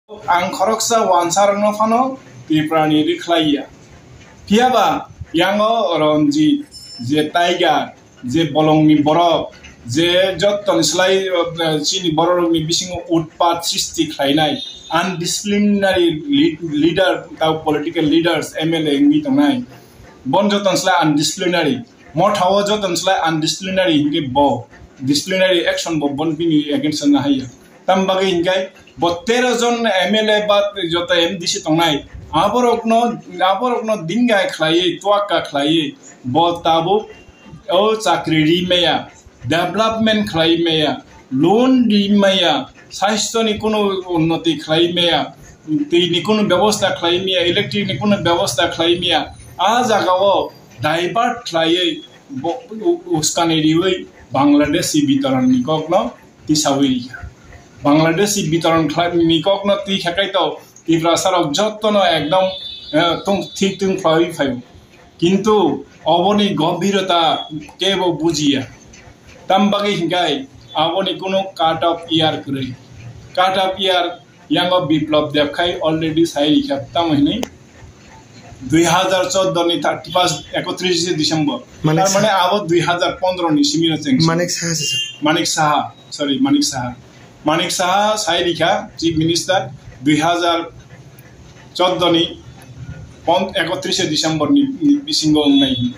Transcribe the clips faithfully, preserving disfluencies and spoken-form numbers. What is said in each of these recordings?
Ang khoroksa wansarokno phano Tripurani rwkhlaiya. Phiyaba yango Ranjit, je Tiger, je bolongni borok, je jottoni slai, eh, chini bororokni bisingo utpat sristi khlainai, undisciplinary lead-, leader, tao political leaders, M L A wngwi tongnai. Bon jottoni slai undisciplinary. Mothao jottoni slai undisciplinary hinkhe bo disciplinary action bo bon bini against no haiya. Tam bagwi hinkhe bo tero jon M L A ba joto M D C tongnai, aborokno, aborokno dingai khlaiwi, tuakka khlaiwi, bo tabuk o chakri ri maya, development khlai maya, loan ri maya, sasthoni kunu unnoti khlai maya, twi ni kunu bebosta khlai maya, electric ni kunu bebosta khlai maya, a jagao divert khlaiwi bo-, u-, uskani riwi Bangladeshi bitoron ni kokno tisawi rikha. Bangladeshi bitoron khlai-, ni kokno twi kha kaitor Tiprasa rok jottono ekdom, eh, tung-, thik tung khlaiwi phaio. Kintu oboni gobhirota kebo bujiya. Tam bagwi hinkai aboni kunu cut off year kwrwi. Cut off year yango Biplab Debkhai already sai rikha, tamo hinwi dui hazar chordo ni thirty first, ekotris December. Manik Tar mane Saha. Abo dui hazar pondro ni simi no cheng. Manik Saha se sir. Manik Saha, sorry, Manik Saha. Manik Saha sai rikha, Chief Minister, dui hazar chordo ni pon-, ekotris December ni, ni bisingo wngnai.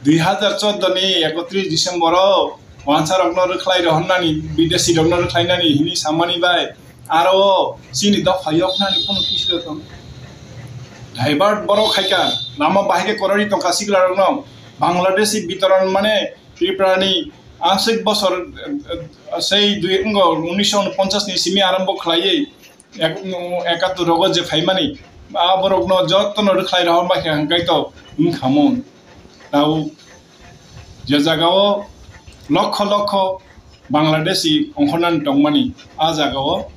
Dui hazar chordo ni ekotris December o wansarokno rwkhlai rohornani, bidesi rokno rwkhlainani hini samani bai, aro o chini dopha yoknani kono kisi rok tong. Divert borok khaika, lama bahai khe korori tongkha sikla rokno. Bangladeshi bitoron mane Tripura ni aswk bosor, eh, eh, sei dui, wngkha unisho ponchas ni simi arambo khlaiwi ek-, ekattor rogo je phaimani, a borokno jottono rwkhlai rohor bai khe hwnkhe to wngkha mun. Tau je jagao lokho lokho Bangladeshi ongkhornani tongmani, a jagao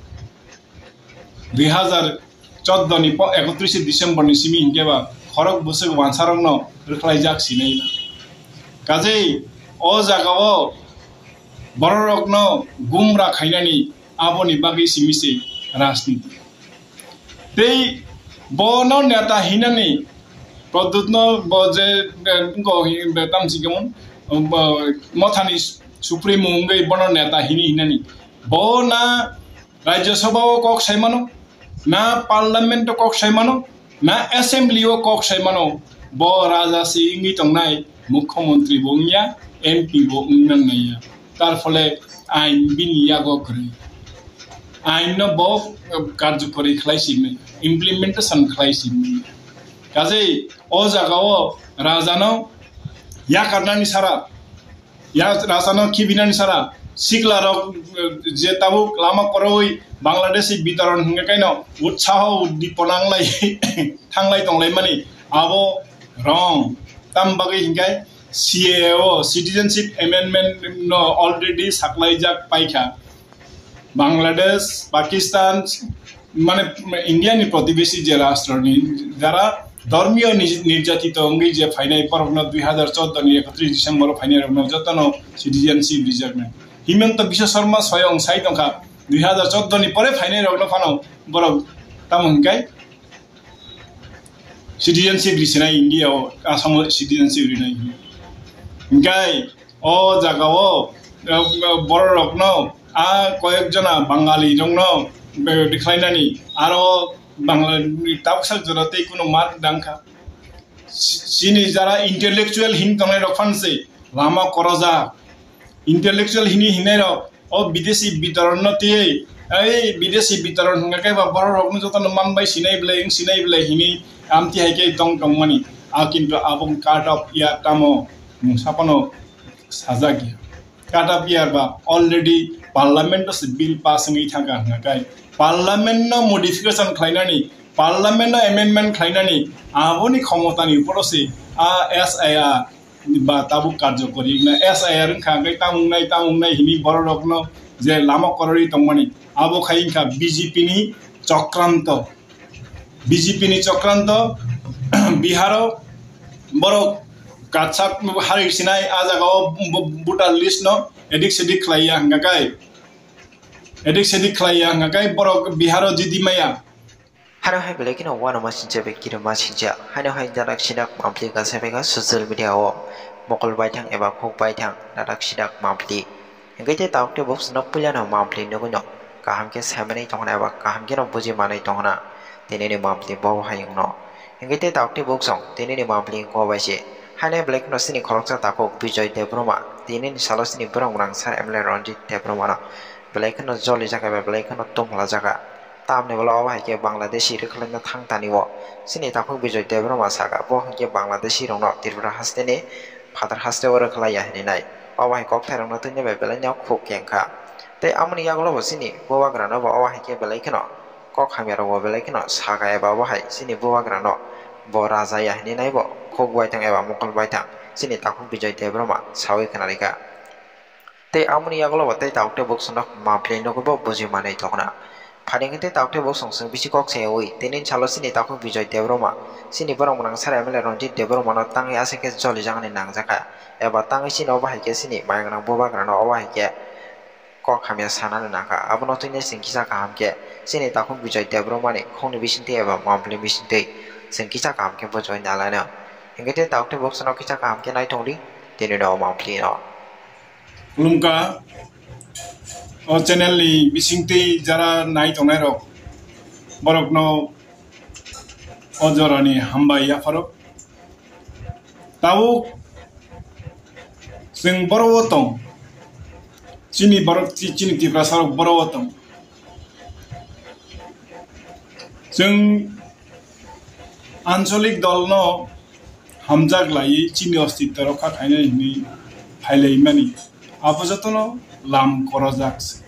dui hazar chordo ni po-, ekotris December ni simi hinkhe ba khorok bwswk wansarokno rwkhlaijak sinai. Kajei o jagao bororokno gumra khainani aboni bagwi simi se rajniti. Tei bono neta hinani Pradyutno bo je, eh, wngkha hi-, be tamsi kemon, bo mothani supremo wngwi bono neta hini hinani. Bo na Rajya Sabha o kok sai mano, na Parliament o kok sai mano, na Assembly o kok sai mano, bo raja se wngwi tongnai, Mukhyamantri bo wngya, M P bo wngna naiya. Tar phole ain bini yago kwrwi. Ain no bo, eh, karjokori khlai si manya, implementation khlai si manya. Kajei o jaga o raja no yakarnani sara, ya raja no khibinani sara, sikla rok, eh, je tabuk lama koroi Bangladeshi bitoron hingke kaino utsaho uddipona wnglai thanglai tonglaimani abo wrong. Tam bagwi hingke C A A o, Citizenship Amendment no already saklaijak paikha. Bangladesh, Pakistan, mane India ni protibesi je rashtroni jara dhormiyo nij-, nirjatito wngwi je phainai borokno dui hazar chordo ni ekotris December o phainai rokno jotono citizenship rijaknai. Himanta Biswa Sarma soyong sai tongkha, dui hazar chordo ni pore phainai rokno phano borok tamo hinkai citizenship risinai India o, Assam o citizenship rinai. Hinkai o jaga o, eh, borok rokno, a koyek jona Bangali rokno, eh, rikhlainani, aro Bangla tabuksa jora tei kuno mark dangkha. Si-, sini jara intellectual hin tongnai rok phanse lama korojak. Intellectual hini hinai rok o bidesi bitoron no tiyei, ei bidesi bitoron hingka khe ba borok rok no joto no man bai sinai belai, wng sinai belai hini amti hai khe tong tong mani. A kintu abo cut off year tamo mungsa phano sajak ya. Cut off year ba already parliament o se bill pass wngwi thangkha hingka khe parliament no modification khlainani, parliament no amendment khlainani aboni khomotani uporo se a S I R ba tabuk karjokori wngna S I R wngkha, hwnkhe tamo wngnai, tamo wngnai hini borok rokno je lama korori tongmani, abo khai wngkha B J P ni chokranto, B J P ni chokranto. Bihar o borok katsa hari sinai, a jaga o bo-, voter list no edik sedik khlai ya, hwnkha khe Edik sedik khlai ya, hwnka khe borok Biharo jidi maya. Hano hai belai kheno uanama sincha bai kirima sincha. Hano hai darak sidak mampli kasa bega social media o mokol baithang eba khuk baithang darak sidak mampli. Hingke te tabuk te bok sino puila no mampli nugui no kaham khe saimanwi tongna eba kaham khe no buji manwi tongna. Tini ni mampli bo hayung no. Hingke te tabuk te bok song tini ni mampli ko bai se. Hano belai kheno sini khoroksa takhuk Bijoy Debbarma. Tini ni salo sini borok rang sar M L A Ranjit Debbarma no belai kheno joli jaga eba belai kheno tumla jaga. Tamni ulo obo hai khe Bangladeshi rwkhlaina thang tani o. Chini takhuk Bijoy Debbarma saka, bo hai khe Bangladeshi rokno Tripura hasteni phatar hasteo rwkhlai ya hinwi nai. Obo hai kokthai rokno twi bai belai no khuk keng kha. Tei amoni yagulo bo chini bubagra no bo obo hai khe belai kheno kok hamya rok bo belai kheno saka eba obo hai chini bubagra no bo raja ya hinwi nai bo khuk bai thang eba mokol bai thang chini takhuk Bijoy Debbarma sawi khna rikha. Tei amoni yagulo bo tei tabuk tei bwswkno mampli nugui bo buji manwi tongna. Phaidi hwnkhe tei tabuk tei bwswk chwng bisi kok sayawi, tini salo chini takhuk Bijoy Debbarma, chini borok mwnang sara M L A Ranjit Debbarmano tangwi aswk khe jolijaknai nangjakha, eba tangwi chini obo hai khe chini mai gwnang bubagrano obo hai khe kok hamya sanani nangkha. Abono twi chwng kisa kaham khe chini takhuk Bijoy Debbarmani khungni bisingtwi eba mampli bisingtwi chwng kisa kaham khe bujiwi nalaino. Hwnkhe tei tabuk tei bwswkno kisa kaham khe naithok di, tini no mampli no. Khulumkha o channel ni bisingtwi jara nai tongnai rok, borokno o jorani hambai yapharo. Tabuk chwng boro o tong, chini borok, chi-, chini Tiprasa rok boro o tong. Chwng ancholik dolno hamjak laiwi chini ostitto rokha khainani hinwi phailaimani, abo jotono lam korojak se.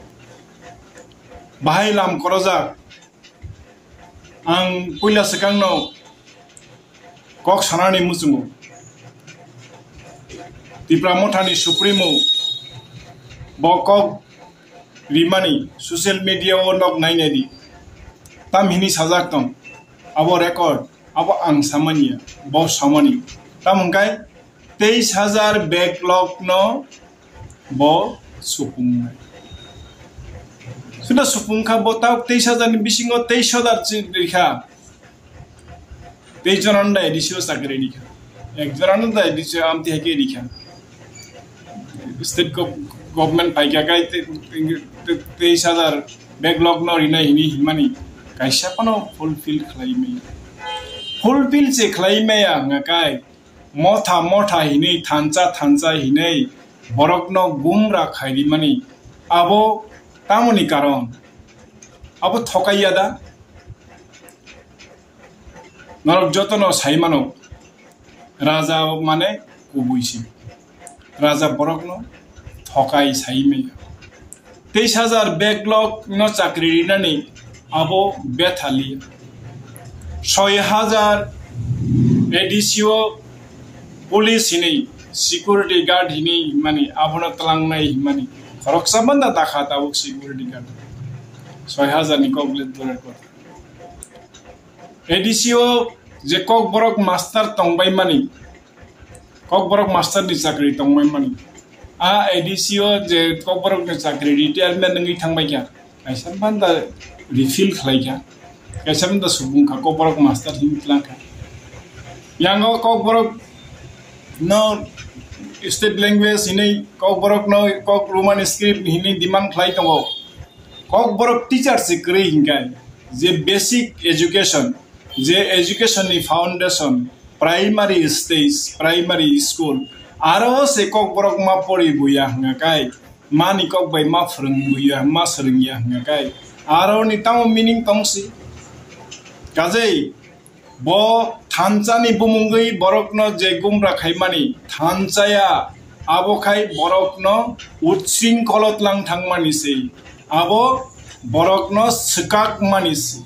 Bahai lam korojak, ang puila swkangno kok sanani muchungo. Tipra Mothani Supremo bo kok rimani social media o nok nainai di. Tam hini sajak tong. Abo record, abo ang samani ya, bo samani. Tam hwnkhe teis hajar backlog no bo supungnai. Suda supung kha bo tabuk teis hajar ni bisingo teis hajar chi rikha. Tei jonano da A D C o chakri rikha. Ek jonano da A D C o amtwi hai khe rikha. State gov-, government phaikha kai te, te, te, teis hajar backlog no rinai hini hinmani kaisa phano fulfill khlai maya. Fulfill se khlai maya hwnga kai motha motha hinwi thansa thansa hinwi borokno gumra khai rimani abo tamoni karon? Abo thokai ya da? Norok jotono sai mano, raja mane kubui se. Raja borokno thokai sai maya. Teis hajar backlog no chakri rinani abo bethali. Soi hajar A D C o police hinwi, security guard hinwi hinmani, abono tlangnai hinmani. Khoroksa banda dakha tabuk security guard. Soi hajar ni kok le durar kotha. A D C o je Kokborok master tongbai mani, Kokborok master ni chakri tongbai mani. A A D C o je Kokborok ni chakri retirement wngwi thangbai kha, kaisa banda refill khlai kha, kaisa banda subung kha Kokborok master hinwi tlang kha. Yango Kokborok no state language hinwi, Kokborok no Kok Roman script hinwi demand khlai tongo. Kokborok teacher se kwrwi hinkhe je basic education, je education ni foundation, primary stage, primary school, aro se Kokborok ma pori buya hwnga kai, mani kok bai ma phwrwng buya, ma swrwng ya hwnga kai, aro ni tamo meaning tong si? Kajei bo thansa ni bumungwi borokno je gumra khaimani, thansa ya, abo khai borokno utsringkolo tlang thangmani se, abo borokno swkakmani se.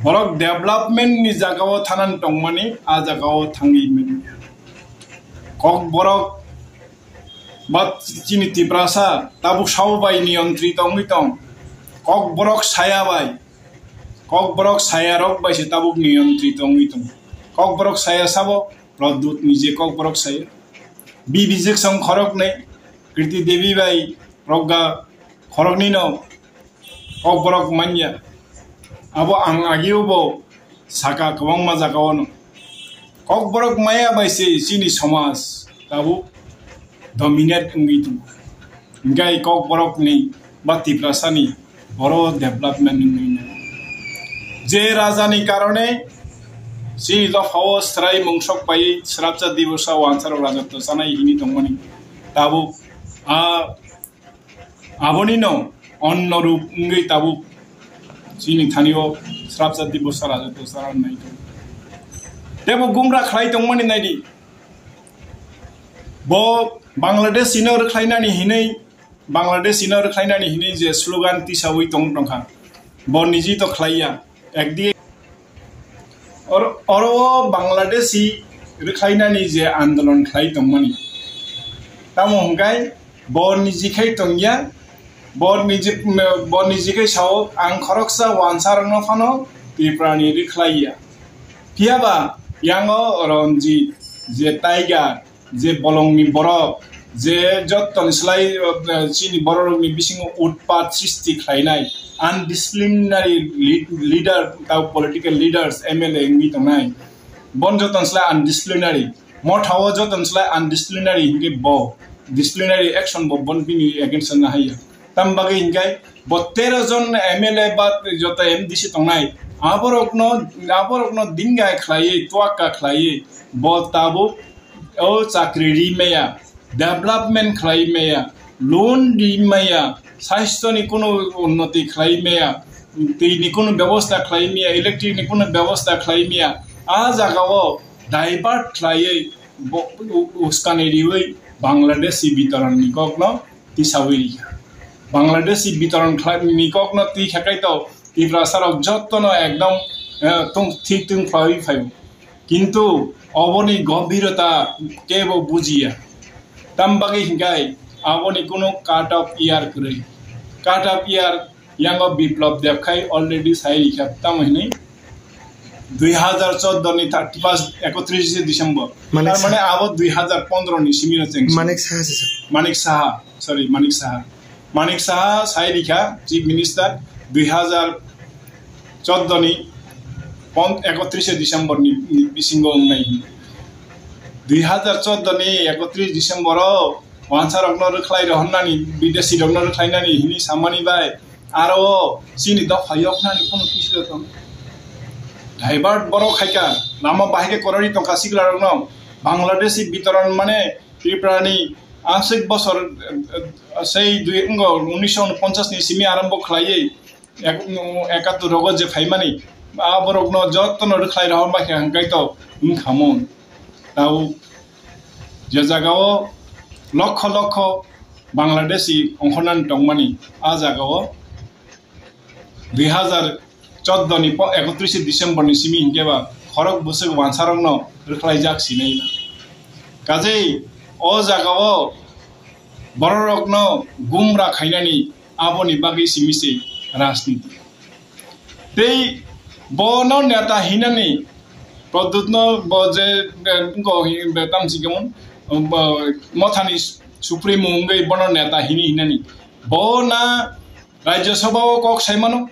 Borok development ni jagao thanan tongmani, a jagao thangwi mani. Kokborok ba chini Tiprasa tabuk sao bai niyontri tongwi tong. Kokborok saya bai, Kokborok saya rok bai se tabuk niyontri tongwi tong. Kokborok saya sabo Pradyut nije Kokborok saya. B B Jackson khoroknwi, Kriti Devi bai Progga khoroknwi no Kokborok manya. Abo ang agio bo saka kwbangma jagao no. Kokborok maya bai se chini somaj tabuk dominate wngwi tongo. Hinkhe Kokborok ni ba Tiprasa ni boro development wngwi nai. Je raja ni karone chini dophao srai mungsok pai srapcha dibosa wansarok rajotw chanai hini tongmani tabuk a Abonino onno rup wngwi tabuk chini thanio srapsa dibosa rajotw chanai nai tongo. Tebo gumra khlai tongmani naidi. Bo Bangladesh ino rwkhlainani hinwi, Bangladesh ino rwkhlainani hinwi je slogan tisawi tong tongkha. Bo niji to khlaiya. Ekdi Or-, oro o Bangladeshi rwkhlainani je andolon khlai tongmani. Tamo hwnkhe bo niji khai tongya, bo niji, bo niji khai sao, "Ang khoroksa wansarokno phano Tripurani rwkhlaiya." Phiyaba yango Ranjit je Tiger, je bolongni borok, je jottoni slai, eh, chini bororokni bisingo utpat sristi khlainai, undisciplinary lead-, leader, tau political leaders, M L A wngwi tongnai, bon jottoni slai undisciplinary, mothao jottoni slai undisciplinary hinkhe bo, disciplinary action bo bon bini against-o nahaiya. Tam bagwi hinkhe bo tero jon M L A ba joto M D C tongnai, aborokno, aborokno dingai khlaiwi, tuakka khlaiwi, bo tabuk o chakri ri maya, development khlai maya, loan ri maya, sasthoni kunu unnoti khlai maya, twi ni kunu bebosta khlai maya, electric ni kunu bebosta khlai maya, a jagao divert khlaiwi bo-, u-, uskani riwi Bangladeshi bitoron ni kokno tisawi rikha. Bangladeshi bitoron khlai ni kokno twi khakai to Tiprasa rok jottono ekdom, eh, tung, thik tung khlaiwi phaio. Kintu oboni gombhirota kebo bujiya. Tam bagwi hinkai aboni kunu cut off year kwrwi. Cut off year yango Biplab Deb khai already sai rikha, tamo hinwi dui hazar chordo ni thirty first, ekotris December. Manik Tar mane Saha. Abo dui hazar pondro ni simi no cheng. Manik Saha se sir. Manik Saha, sorry, Manik Saha. Manik Saha sai rikha, Chief Minister, dui hazar chordo ni pon-, ekotris December ni, ni bisingo wngnai. Dui hazar chordo ni ekotris December o wansarokno rwkhlai rohornani, bidesi rokno rwkhlainani hini samani bai aro chini dopha yoknani kono kisi rokno divert borok khaika, lama bahai khe korori tongkha sikla rokno. Bangladeshi bitoron mane Tripura ni aswk bosor, eh, eh, sei dui, wngkha unisho ponchas ni simi arambo khlaiwi ek-, ekattor rogo je phaimani, a borokno jottono rwkhlai rohor ma khe hwnkhe to wngkha mun. Tau je jagao lokho lokho Bangladeshi ongkhornani tongmani, a jagao dui hazar chordo ni po-, ekotris December ni simi hinkhe ba khorok bwswk wansarokno rwkhlaijak sinai. Kajei o jagao bororokno gumra khainani aboni bagwi simi se rajniti. Tei bono neta hinani Pradyutno bo je, eh, wngkha hi-, be tamsi kemon, bo mothani supremo wngwi bono neta hini hinani. Bo na Rajya Sabha o kok sai mano,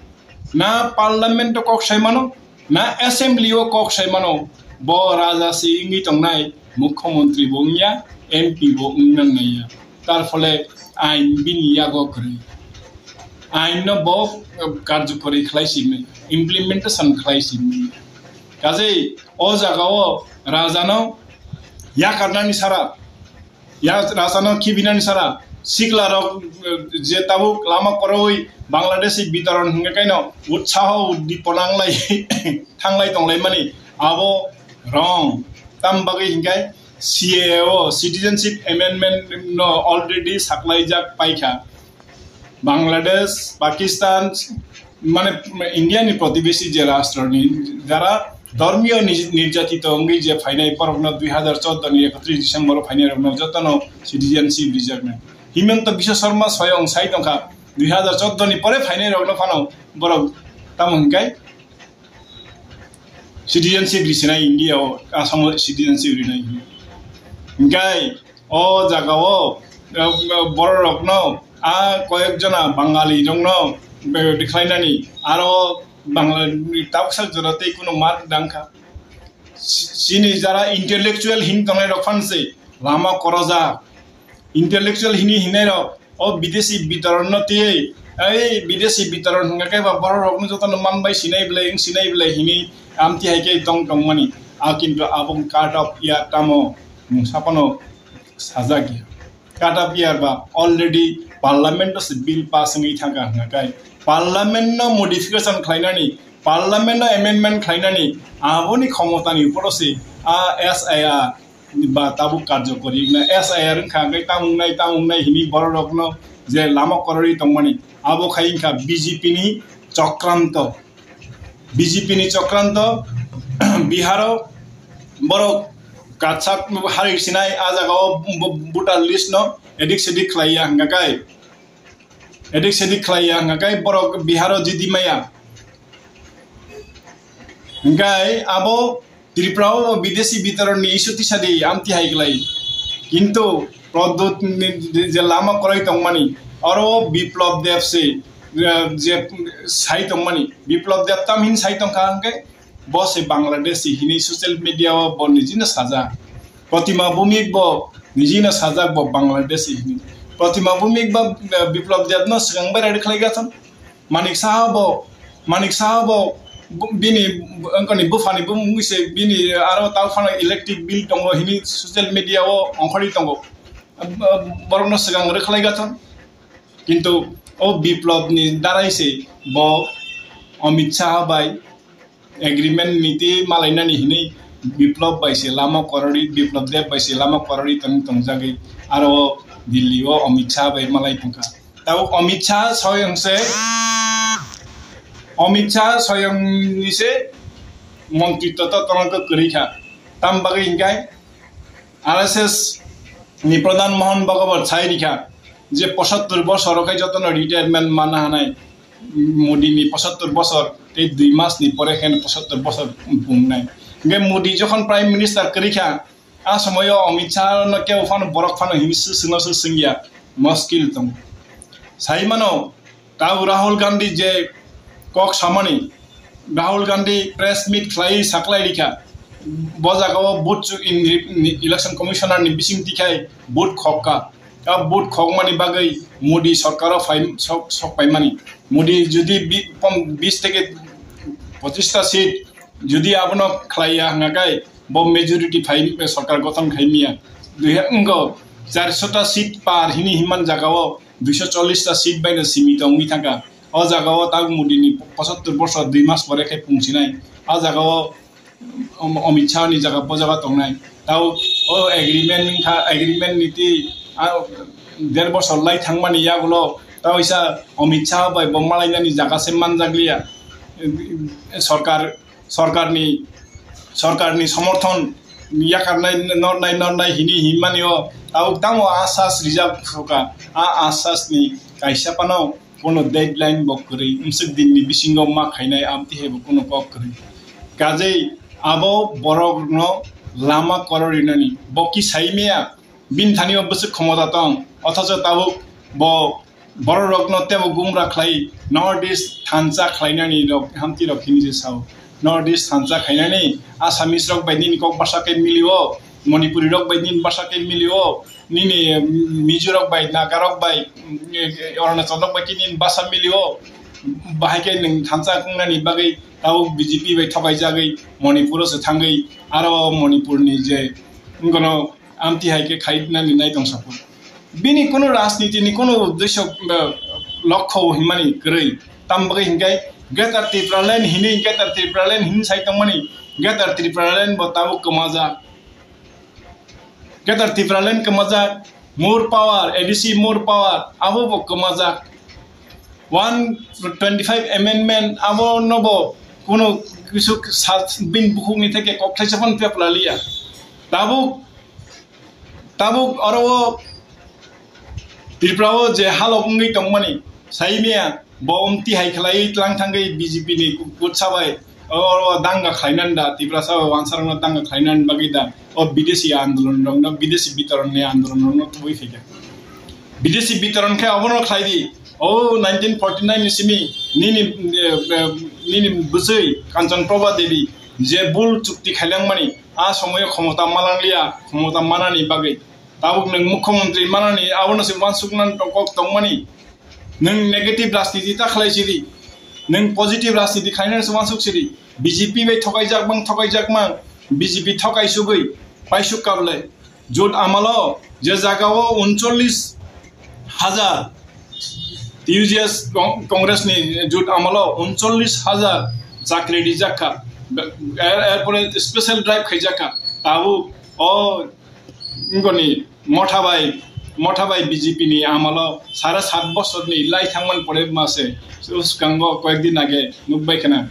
na Parliament o kok sai mano, na Assembly o kok sai mano, bo raja se wngwi tongnai, Mukhyamantri bo wngya, M P bo wngna naiya. Tar phole ain bini yago kwrwi. Ain no bo, eh, karjokori khlai si manya, implementation khlai si manya. Kajei o jaga o raja no yakarnani sara, ya raja no khibinani sara, sikla rok, eh, je tabuk lama kwrwi Bangladeshi bitoron hwnga kaino utsaho uddipona wnglai thanglai tonglaimani abo wrong. Tam bagwi hinkai C A A o, Citizenship Amendment no already saklaijak paikha. Bangladesh, Pakistan, mane India ni protibesi je rashtra ni jara dhormiyo nij-, nirjatito wngwi je phainai borokno dui hazar chordo ni ekotris December o phainai rokno jotono citizenship rijak nai. Himanta Biswa Sarma soyong sai tongkha dui hazar chordo ni pore phainai rokno phano borok tamo hinkai citizenship risinai India o, Assam o citizenship rinai. Hinkai o jaga o, eh, borok rokno, a koyek jona Bangali rokno, be-, khlainani, aro Bangla ni tabuksa jora tei kunu mark dangkha. Chini jara intellectual hin tongnai rok phan se lama koroja. Intellectual hini hinai rok o bidesi bitoron no tiyei, ei bidesi bitoron hingka khe ba borok rok no joto no man bai sinai belai, wng sinai belai hini amti hai khe tong tongmani. A kintu abo cut off ya tamo mungsa phano sajak ya. Cut off ya ba already parliament o se bill pass wngwi thangkha hingka khe parliament no modification khlainani, parliament no amendment khlainani aboni khomotani uporo se a S I R ba tabuk karjokori wngna S I R wngkha, hingke tamo wngnai, tamo wngnai hini borok rokno je lama korori tongmani, abo khai wngkha B J P ni chokranto, B J P ni chokranto. Biharo borok katsak hari sinai, a jaga o bo-, voter list no edik sedik khlai ya hingka kai, edik sedik khlai ya hingka kai borok Biharo jidi maya. Hingkai abo Tripura o bidesi bitoron ni issue tisa di amti hai glai. Kintu Pradyut ni je lama kwrwi tongmani, oro Biplab Deb se, eh, je sai tongmani, Biplab Deb tamhin sai tongkha hingke bo se Bangladeshi hini social media o bo nijino sajak. Pratima Bhumik bo nijino sajak bo Bangladeshi hini. Pratima Bhumik ba, eh, Biplab Deb no swkang bai ready khlai gathon. Manik Saha bo, Manik Saha bo bu-, bini, wngkoni buphani bumung se bini aro tao phano electric bill tongo hini social media o ongkhorwi tongo. Borokno swkang rwkhlai gathon. Kintu o Biplab ni darai se bo Amit Saha bai agreement niti malainani hini Biplab bai se lama korori, Biplab Deb bai se lama korori tong tongjagwi aro Delhi o Amit Shah bai malai tongkha. Tabuk Amit Shah soyong se, Amit Shah soyong ni se montri toto tongkha kwrwi kha. Tam bagwi hingkai R S S ni Pradhan Mohan Bhagavat sai rikha je pochattor bosor o khai jotono retirement mana hanai. Modi ni pochattor bosor tei dui mas ni pore khe pochattor bosor pungnai. Hingke Modi jokhon Prime Minister kwrwi kha, a somoio Amit Shah no kebo phano borok phano hini swngno swngya, muskil tong. Sai mano, tau Rahul Gandhi je kok samani, Rahul Gandhi press meet khlai saklai rikha, bo jaga o vote chu in, in, Election Commissioner ni bising tikhai vote khokka. A vote khokmani bagwi Modi sorkaro phai-, sok, sok paimani. Modi jodi bi-, pom-, bis theke pochista seat jodi abono khlaiya hwnga khe bo majority phai, sorkar gothon khai miya. Dui ha-, wngkho charshota seat par hini hinman jagao duisho chollish ta seat baino simi tongwi thangkha. O jagao tak Modi ni pochattor bosor dui mas pore khe pungsinai. A jagao Om-, Amit Shah ni jaga bo jaga tongnai. Tao o agreement wngkha, agreement niti, ah, der bosor lai thangmani yagulo tao isa Amit Shah bai bo malainani jaga se manjakliya. Sorkar, sorkarni, sorkarni somorthon yakarnai nornai nornai hini hinmani o tao tamo asas rijak phuka. A asas ni kaisa phano Kono deadline bo kwrwi, mswk din ni bisingo ma khainai amtwi hai bo kono kok kwrwi. Kajei abo borok no lama kororinani bo ki saimaya, bini thani o bwswk khomota tong, othocho tabuk bo borok rok no tebo gumra khlai, North East thansa khlainani rok hamti rok hini je sao. North East thansa khainani Assamese rok bai nini kok basa khe milio, Manipuri rok bai nini basa khe milio, nini Mizo rok bai, Naga rok bai, mm, Arunachal rok bai khe nini basa milio. Bahai khe nwng thansa wngnani bagwi tabuk B J P bai thokai jagwi Manipur o se thangwi aro Manipur ni je wngkano amtwi hai khe khai nani nai tong saphuru. Bini kunu rajniti ni kunu uddesho, eh, lokho hinmani kwrwi. Tam bagwi hinkhe Greater Tipraland hinwi, Greater Tipraland hinwi sai tongmani, Greater Tipraland bo tabuk kwmajak. Greater Tipraland kwmajak, more power, A D C more power, abo bo kwmajak. One twenty-five amendment, abo no bo kunu kisu sat bin bukhuk ni theke kok thaisa phano pepla liya. Tabuk, tabuk oro o Tripura o je halok wngwi tongmani, saimia, Bo umti hai khlai tlang thangwi B J P ni kutsa bai oro danga khlainan da, Tiprasa bai wansarokno danga khlainan bagwi da, o bidesi andolon rokno, bidesi bitoron ni andolon rokno tubui phaikha. Bidesi bitoron khe obono khlai di, O nineteen forty nine ni simi nini, eh, eh, nini bwswi Kanchan Prabha Devi je bul chukti khailangmani, a somoyo khomota malangliya, khomota manani bagwi. Tabuk nwng mukhyamantri manani, abono se uansuknani kok tongmani. Nwng negative rajniti ta khlai sidi. Nwng positive rajniti khlainani se uansuk sidi. B J P bai thokaijak mang, thokaijak mang. B J P thokai sugwi paisuk kablai. Jut amalo je jagao uncholish hajar T U G S Con-, Congress ni jut amalo uncholish hajar chakri rijak kha. Er, erpore special drive khaijak kha. Tabuk o Ngoni motha bai, motha bai B J P ni amalo sare sat bosor ni lai thangman pore mase, swkango koyek din age nukbai khana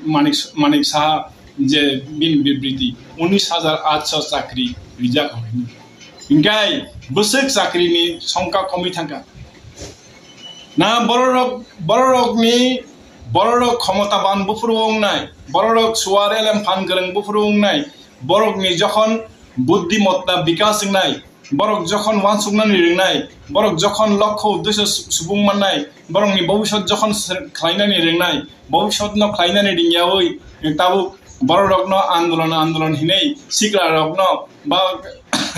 Manik, Manik Saha je bini bibriti unis hajar atso chakri rijak hwnwi. Hinkhe bwswk chakri ni songkha komwi thangkha. Na bororok, bororokni, bororok khomotaban buphuru wngnai, bororok suar elem phan kwrwng buphuru wngnai, borokni jokhon buddhimotta bikas wngnai, borok jokhon uansuknani ringnai, borok jokhon lokho uddesyo su-, subung mannai, borokni bobisot jokhon se-, khlainani ringnai, bobisotno khlainani ringyaui tabuk bororokno andolon, andolon hinwi siklarokno ba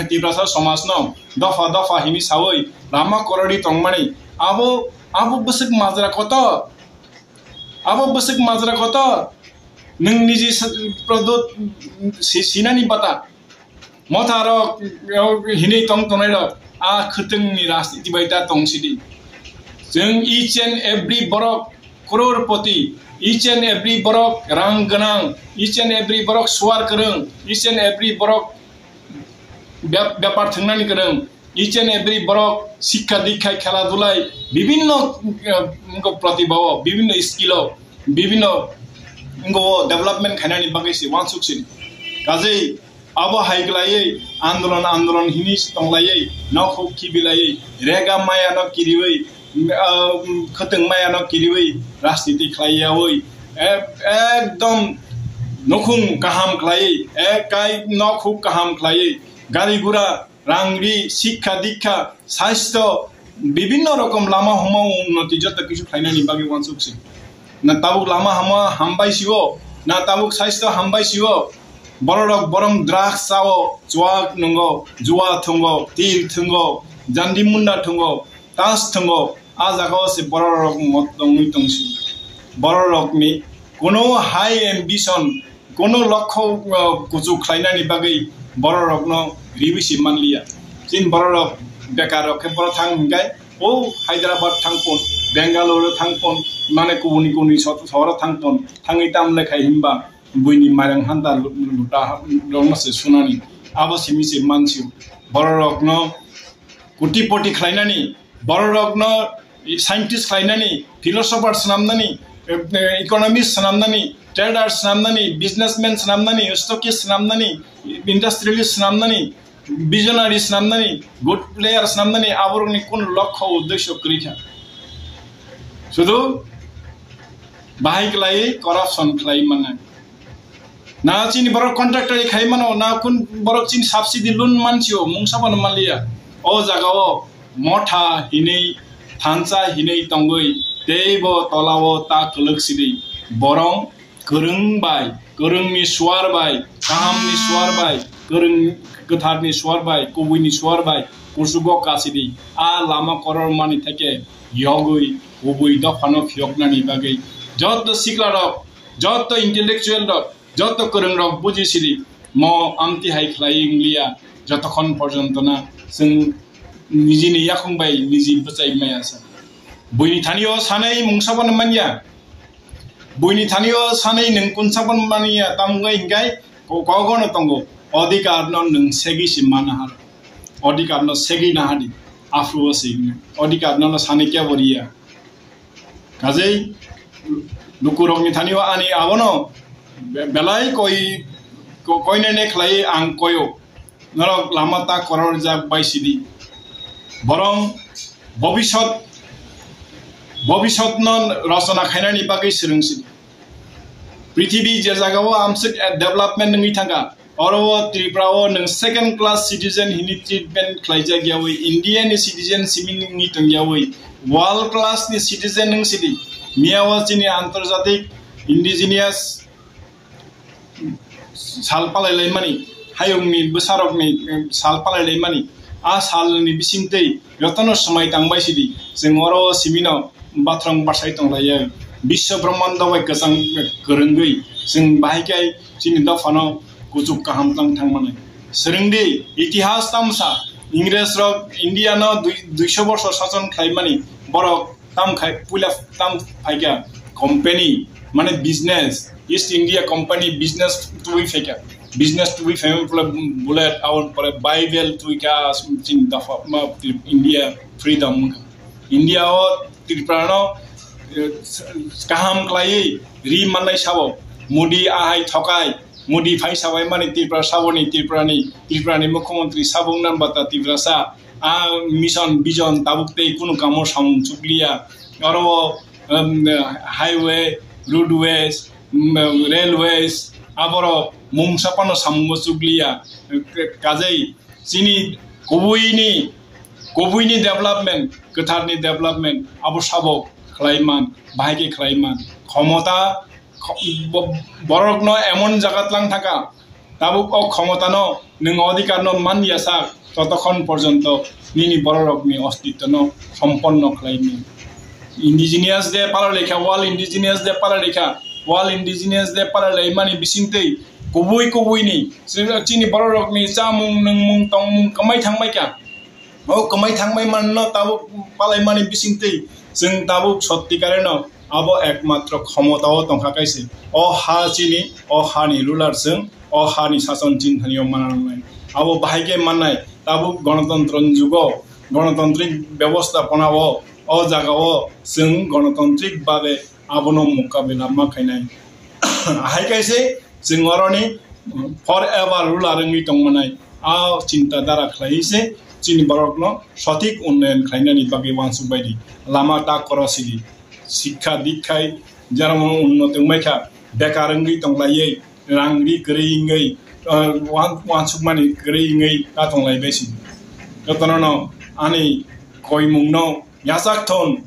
Tiprasa somajno dopha dopha hinwi saui lama korori tongmani. Abo, abo bwswk majra kotor. Abo bwswk majra kotor. Nwng niji sa-, prodot si-, sinani bata. Motharok, eh, hinwi tong tongnai rok. A khwtwngni rajniti bai ta tong sidi. Chwng each and every borok crorepoti, each and every borok rang gwnang, each and every borok suar kwrwng, each and every borok bep-, bepar thwngnani kwrwng, each and every borok sikha dikha khela dulai bibinno, eh, wngkha pratibha o, bibinno skill o, bibinno wngkha o development khainani bagwi se uansuk sini. Kajei abo hai kwlaiwi andolon, andolon hinwi tonglaiwi, nok huk khibilaiwi, rega maya no kiriwi, ah, khwtwng maya no kiriwi, rajniti khlaiyawi, ek-, ekdom nukhung kaham khlaiwi, ekai nok huk kaham khlaiwi, gari gura, rang ri, sikha dikha, sasthyo, bibinno rokom lama huma unnoti joto kisu khlainani bagwi uansuk se. Na tabuk lama hama hambai sio, na tabuk sasthyo hambai sio, bororok borong drugs sao, chuak nungo, jua thungo, tir thungo, jandi munda thungo, tas thungo, a jagao se bororok mot tongwi tongsi. Bororokni kuno high ambition, kuno lokho, uh, kuchuk khlainani bagwi bororokno riwi se manliya. Chini bororok bekar rok khe boro thang hwnkhe, o Hyderabad thang pon, Bangalore thang pon, mane kubuni kubuni so-, sohoro thang pon, thangwi tam le khai himba buini mairang hanta lu-, luta ha-, rokno se sunani. Abo simi se mansio. Bororokno kutipoti khlainani, bororokno scientist khlainani, philosopher swnamnani, eh, eh, economist swnamnani, trader swnamnani, businessman swnamnani, stockist swnamnani, industrialist swnamnani, visionary swnamnani, good player swnamnani, aborokni kun lokho uddesyo kwrwi kha. Sudu bahai kwlaiwi corruption khlai mannai. Na chini borok contractor khai mano, na kun borok chini subsidy loan mansio, mungsa bono manliya. O jaga o motha hinwi, thansa hinwi tongwi, teibo tola o ta kwlwk sidi. Borong kwrwng bai, kwrwngni suar bai, kahamni suar bai, kwrwng kwtharni suar bai, kubuini suar bai, kusugo kasidi. A lama koror mani theke yogwi, kubui dophano phiyoknani bagwi. Joto sikla rok, joto intellectual rok, joto kwrwng rok buji sidi, mo amtwi hai khlai wngliya, jotokhon porjonto na chwng nijini yakhung bai niji bwchai maya sa. Buini thani o sanai mungsa bono manya, buini thani o sanai nwng kunsa bono manya, tamwngwi hinkhai ko-, kogono tongo, odhikar no nwng segi si mana har, odhikar no segi na hari, afru o si, odhikar no no sanai kebo riya. Kajei lukurokni thani o ani abono be-, belai koi, ko-, koinene khlai ang koyo. Norok lama ta kororjak bai sidi. Borong bobisot, bobisot no rachona khainani bagwi swrwng sidi. Prithibi je jaga o amswk development wngwi thangkha, oro o Tripura o nwng second class citizen hini treatment khlaijak yawi, India ni citizen simi wngwi tong yawi, World class ni citizen wng sidi. Miya o chini antarjatik indigenous sal palai laimani, hayungni bwsarokni, eh, sal palai laimani. A salni bisingtwi jotono swmai tangbai sidi. Chwng oro simino bathang bwsai tong laiya. Biswa brahmando bai kwchang, eh, kwrwngwi chwng bahai khe chini dophano kuchuk kaham tang thangmani. Swrwngdi, itihas tamsa, Ingres rok India no dui-, duiso borsor sason khlaimani, borok tam khai, puila tam phaikha company, mane business, East India Company business twi phaikha, business twi phaimani pula bullet, aboni pore Bible twi kha, chini dopha, ma, India freedom wngkha. India o Tripura no, eh, kaham khlaiwi ri mannai sabo. Modi ahai thokai, Modi phai sabai mani Tripura saboni, Tripura ni, Tripura ni mukhyamantri sabo wngna bata Tripura sa. A mission vision tabuk tei kunu kamo samung chukliya. Oro o, um, highway, roadways, um, railways, aboro mungsa phano samungo chukliya. Kajai chini kubuini, kubuini development, kwtharni development, abo sabo khlai man, bahai khe khlai man. Khomota, kho-, bo-, borokno emon jaga tlang thaka, tabuk o khomotano nwng odhikarno man ya sak, totokhon porjonto nini bororokni ostitwno somponno khlai mano. Indigenous Day palai laikha, World Indigenous Day palai laikha, World Indigenous Day palai laimani bisingtwi kubui kubuini chini bororokni chamung, nwngmung, tongmung kwmai thangbaikha. O kwmai thangbai manno tabuk palaimani bisingtwi chwng tabuk sotti kareno abo ekmatro khomotao tongkha kaise. O ha chini, o hani ruler chwng, o hani sason chini thanio mana nangnai. Abo bahai khe mannai tabuk gonotontro ni jugo, gonotantrik bebostaponao o jagao chwng gonotantrik babe abono mukabila ma khainai. Ahai kaise chwng oroni forever ruler wngwi tongmanai. A chinta dhara khlaiwi se chini borokno sothik unnayan khlainani bagwi uansuk baidi lama ta koro sidi. Sikha dikhai jaramo unnoti wngbaikha, bekar wngwi tonglaiwi, rang ri kwrwi wngwi, ah, uan-, uansukmani kwrwi wngwi ta tonglaibai sidi. Jotono no ani koimungno yachak thon.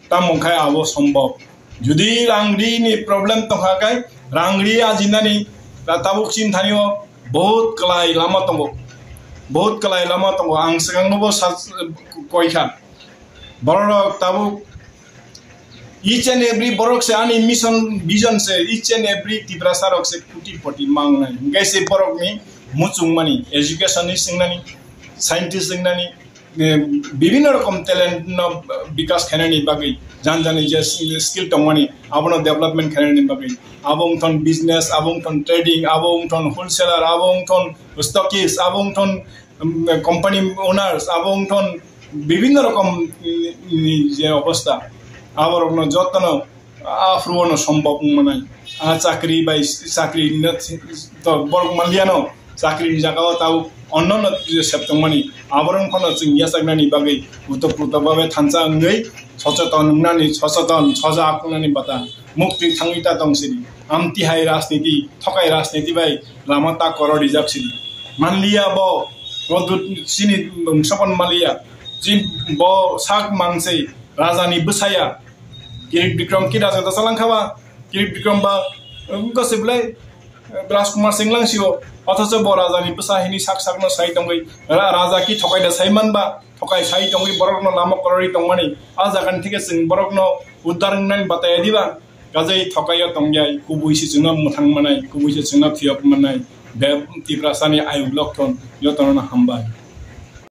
Tamo khe abo sombok. Jodi rang ri ni problem tongkha khe, rang ri ajinani ta-, tabuk chini thani o bahut kwlai lama tongo. Bahut kwlai lama tongo. Ang swkang no bo sa-, koikha. Borok rok tabuk each and every borok se ani mission, vision se each and every Tiprasa rok se koti poti mangnai. Hingke se borok ni muchung mani, education ni singnani, scientist singnani, eh, bibhinno rokom talent no bikas khainani bagwi, jan jani je skill tongmani, abono development khainani bagwi, abo wngthon business, abo wngthon trading, abo wngthon wholesaler, abo wngthon stockist, abo wngthon, um, company owners, abo wngthon bibhinno rokom, um, je obostha, aborokno jotono aphuru no sombok wngmanai. A chakri bai chakri no to borok manliano, chakri ni jaga o tau onno no septongmani. Aborok phano chwng yachaknani bagwi utok putok babe thansa wngwi socheton wngnani, socheton sojak wngnani bata mukti thangwi ta tong sidi. Amtwi hai rajniti, thokai rajniti bai lama ta koro rijak sidi. Manliya bo, bo dut-, chini bwngsapon manliya. Chini bo sak mansei rajani bwsaya. Kirit Bikram ki raja da salang khaba, Kirit Bikram ba, um, ko siblai, eh, Rajkumar Singh lang sio, othocho bo raja ni bwsa hini sak sak no sai tongwi, ra-, raja ki thokai da sai man ba, thokai sai tongwi borok no lama korori tongmani, a jaga ni thike chwng borok no uddar wngnani bataya diba, kajai thokai o tongyai, kubui se chwng no mwthang manai, kubui se chwng no phiyok manai, be Tiprasa ni ayuk lok thon, jotono no hambai.